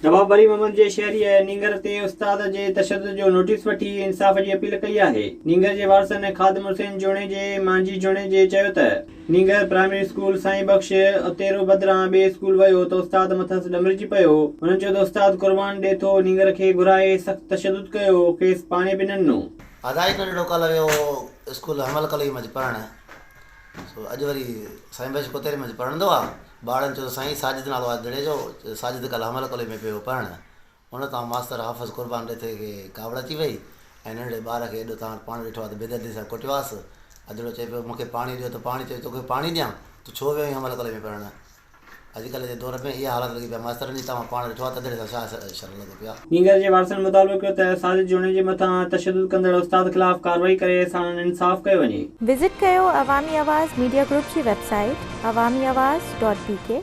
نواب ولي محمد جي شهريء نينگر تي استاد جي تشدد جو نوٽيس وٺي انصاف جي اپيل ڪئي آهي. نينگر جي وارثن خادم حسين جوڻيجي، مانجهي جوڻيجي چيو ته نينگر پرائمري اسڪول سائين بخش اتيرو بدران ٻئي اسڪول ويو ته استاد مٿس ڏمرجي پيو. هنن چيو ته استاد قربان ڏيٿو نينگر کي گهرائي سخت تشدد ڪيو، کيس پاڻي به نه ڏنو. ادا هڪ ننڍڙو ڪالهه ويو هو اسڪول حمل ڪلوئي منجهه پڙهڻ سو اڄ وري سائين بخش ڪوتيري منجهه پڙهندو آ. ٻارڙن چيو ته سائين ساجد نالو آهي دڙي جو، ساجد ڪالهه حمل ڪلوئي ۾ پيو هو پڙهڻ. ان تان ماستر حافظ قربان ڏيٿي کي ڪاوڙ اچي وئي ۽ ننڍڙي ٻار کي ايڏو تان پاڻ ڏٺو آهي ته بيدردي سان ڪٽيو آس. ادڙو چئي پيو مون کي پاڻي ڏيو ته پاڻي چيو توکي پاڻي ڏيان، تون ڇو ويو آهين حمل ڪلوئي ۾ پڙهڻ. اڄڪلهه جي دور ۾ اها حالت لڳي پئي آهي ماسترن جي توهان پاڻ ڏٺو آهي ته ادڙي سان ڇا شر لڳو پيو آهي. نينگر جي وارثن مطالبو ڪيو ته ساجد جوڻيجي مٿان تشدد ڪندڙ استاد خلاف ڪارروائي ڪري ساڻن انصاف ڪيو وڃي. وزٽ ڪيو عوامي آواز ميڊيا گروپ جي website Awami Awaz dot B K.